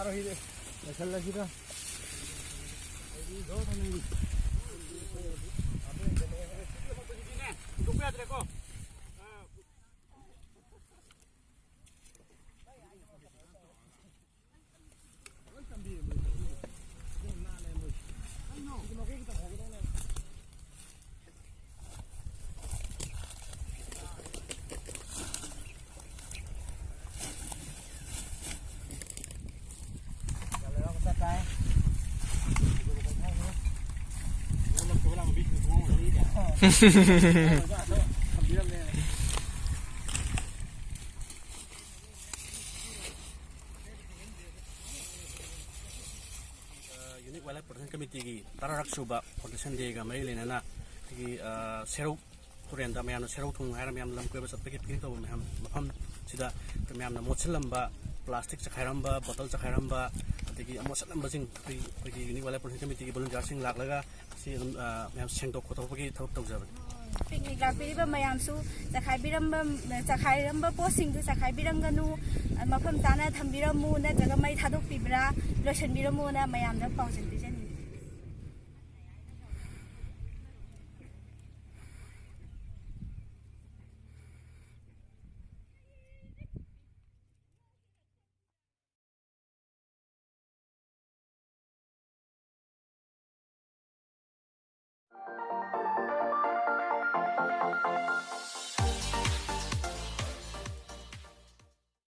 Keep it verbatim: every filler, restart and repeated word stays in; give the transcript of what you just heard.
ꯂꯣꯏꯁꯜꯂꯁꯤꯗ꯫ Unique Wildlife Protection Committeeꯒꯤ ꯇꯔꯥꯔꯛ ꯁꯨꯕ Protection Dayꯒ ꯃꯔꯤ ꯂꯩꯅꯅ ꯑꯩꯈꯣꯏꯒꯤ, ꯑ, ꯁꯦꯔꯧ ꯇꯨꯔꯦꯟꯗ ꯃꯌꯥꯝꯅ ꯁꯦꯔꯧ ꯊꯣꯡ ꯍꯥꯏꯔ ꯃꯌꯥꯝꯅ ꯂꯝ ꯀꯣꯏꯕ ꯆꯠꯄꯒꯤ picnic ꯇꯧꯕ ꯃꯌꯥꯝ ꯃꯐꯝꯁꯤꯗ ꯃꯌꯥꯝꯅ ꯃꯣꯠꯁꯤꯜꯂꯝꯕ plastic ꯆꯈꯥꯏꯔꯝꯕ, bottle ꯆꯈꯥꯏꯔꯝꯕ, ꯑꯗꯒꯤ ꯑꯃꯣꯠ ꯑꯁꯠꯂꯝꯕꯁꯤꯡ ꯑꯩꯈꯣꯏ, ꯑꯩꯈꯣꯏꯒꯤ Unique Wildlife Protection Committeeꯒꯤ volunteerꯁꯤꯡ ꯂꯥꯛꯂꯒ ꯁꯤ ꯑꯗꯨꯝ, ꯑ, ꯃꯌꯥꯝ ꯁꯦꯡꯗꯣꯛ ꯈꯣꯠꯇꯣꯛꯄꯒꯤ ꯊꯕꯛ ꯇꯧꯖꯕꯅꯤ꯫ Picnic ꯂꯥꯛꯄꯤꯔꯤꯕ ꯃꯌꯥꯝꯁꯨ ꯆꯈꯥꯏꯕꯤꯔꯝꯕ, ꯆꯈꯥꯏꯔꯝꯕ ꯄꯣꯠꯁꯤꯡꯗꯨ ꯆꯈꯥꯏꯕꯤꯔꯝꯒꯅꯨ, ꯃꯐꯝ ꯆꯥꯅ ꯊꯝꯕꯤꯔꯝꯃꯨ, ꯅꯠꯇ꯭ꯔꯒ ꯃꯩ ꯊꯥꯗꯣꯛꯄꯤꯕ꯭ꯔꯥ, ꯂꯣꯏꯁꯤꯟꯕꯤꯔꯝꯃꯨꯅ ꯃꯌꯥꯝꯗ ꯄꯥꯎꯖꯦꯜ ꯄꯤꯖꯔꯤ꯫